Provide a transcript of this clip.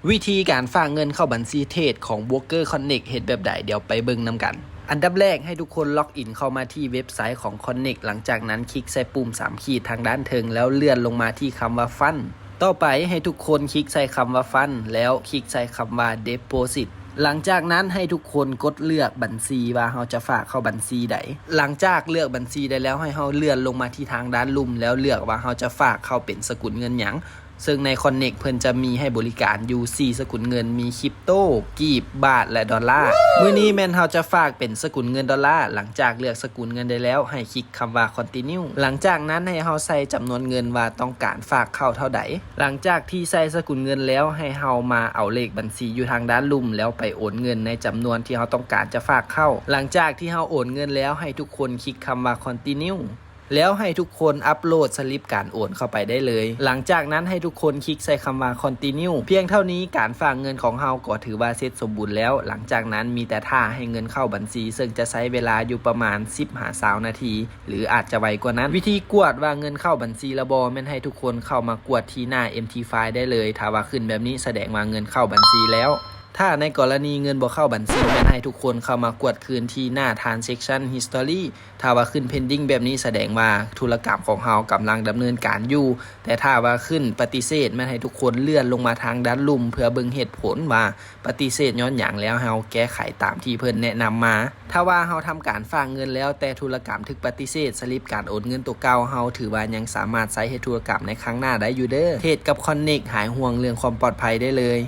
ວິທີການຝາກເງິນເຂົ້າບັນຊີເທຣດຂອງ Broker Connect ເຮັດແບບໃດ? ດຽວໄປເບິ່ງນຳກັນ. ອັນດັບແລກ ໃຫ້ທຸກຄົນລັອກອິນເຂົ້າມາທີ່ເວັບໄຊຂອງ Connect ຫຼັງຈາກນັ້ນຄລິກໃສ່ປຸ່ມສາມຂີດທາງດ້ານເທິງ ແລ້ວເລື່ອນລົງມາທີ່ຄຳວ່າ Fund. ຕໍ່ໄປໃຫ້ທຸກຄົນຄລິກໃສ່ຄຳວ່າ Fund ແລ້ວຄລິກໃສ່ຄຳວ່າ Deposit. ຫຼັງຈາກນັ້ນໃຫ້ທຸກຄົນກົດເລືອກບັນຊີວ່າເຮົາຈະຝາກເຂົ້າບັນຊີໃດ. ຫຼັງຈາກເລືອກບັນຊີໄດ້ແລ້ວ ໃຫ້ເຮົາເລື່ອນລົງມາທີ່ທາງດ້ານລຸ່ມ ແລ້ວເລືອກວ່າເຮົາຈະຝາກເຂົ້າເປັນສະກຸນເງິນຫຍັງ. ເຊິ່ງໃນ Connect ເພິ່ນຈະມີໃຫ້ບໍລິການຢູ່ສີ່ສະກຸນເງິນ ມີຄຣິບໂຕ, ກີບ, ບາດ ແລະ ດອນລາ. ມື້ນີ້ແມ່ນເຮົາຈະຝາກເປັນສະກຸນເງິນດອນລາ. ຫຼັງຈາກເລືອກສະກຸນເງິນໄດ້ແລ້ວ ໃຫ້ຄລິກຄຳວ່າ Continue. ຫຼັງຈາກນັ້ນໃຫ້ເຮົາໃສ່ຈຳນວນເງິນວ່າຕ້ອງການຝາກເຂົ້າເທົ່າໃດ. ຫຼັງຈາກທີ່ໃສ່ສະກຸນເງິນແລ້ວ ໃຫ້ເຮົາມາເອົາເລກບັນຊີຢູ່ທາງດ້ານລຸ່ມ ແລ້ວໄປໂອນເງິນໃນຈຳນວນທີ່ເຮົາຕ້ອງການຈະຝາກເຂົ້າ. ຫຼັງຈາກທີ່ເຮົາໂອນເງິນແລ້ວ ໃຫ້ທຸກຄົນຄລິກຄຳວ່າ Continue. ແລ້ວໃຫ້ທຸກຄົນອັບໂຫຼດສະລິບການໂອນເຂົ້າໄປໄດ້ເລີຍ. ຫຼັງຈາກນັ້ນໃຫ້ທຸກຄົນຄລິກໃສ່ຄຳວ່າ Continue. ພຽງເທົ່ານີ້ການຝາກເງິນຂອງເຮົາກໍຖືວ່າເສັດສົມບູນແລ້ວ. ຫຼັງຈາກນັ້ນມີແຕ່ຖ້າໃຫ້ເງິນເຂົ້າບັນຊີ ເຊິ່ງຈະໃຊ້ເວລາຢູ່ປະມານສິບຫາຊາວນາທີ ຫຼື ອາດຈະໄວກວ່ານັ້ນ. ວິທີກວດວ່າເງິນເຂົ້າບັນຊີແລ້ວບໍ່ ແມ່ນໃຫ້ທຸກຄົນເຂົ້າມາກວດທີ່ໜ້າ MT File ໄດ້ເລີຍ. ຖ້າວ່າຂຶ້ນແບບນີ້ສະແດງວ່າເງິນເຂົ້າບັນຊີແລ້ວ. ຖ້າໃນກໍລະນີເງິນບໍ່ເຂົ້າບັນຊີ ແມ່ນໃຫ້ທຸກຄົນເຂົ້າມາກວດຄືນທີ່ໜ້າ Transaction History. ຖ້າວ່າຂຶ້ນ Pending ແບບນີ້ສະແດງວ່າທຸລະກຳຂອງເຮົາກຳລັງດຳເນີນການຢູ່, ແຕ່ຖ້າວ່າຂຶ້ນປະຕິເສດ ແມ່ນໃຫ້ທຸກຄົນເລື່ອນລົງມາທາງດ້ານລຸ່ມເພື່ອເບິ່ງເຫດຜົນວ່າປະຕິເສດຍ້ອນຫຍັງ ແລ້ວເຮົາແກ້ໄຂຕາມທີ່ເພິ່ນແນະນຳມາ. ຖ້າວ່າເຮົາທຳການຝາກເງິນແລ້ວ ແຕ່ທຸລະກຳຖືກປະຕິເສດ, ສະລິບການໂອນເງິນຕົວເກົ່າເຮົາຖືວ່າຍັງສາມາດໃຊ້ເຮັດທຸລະກຳໃນຄັ້ງໜ້າໄດ້ຢູ່ເດີ້. Trade ກັບ Connect ຫາຍຫ່ວງເລື່ອງຄວາມປອດໄພໄດ້ເລີຍ.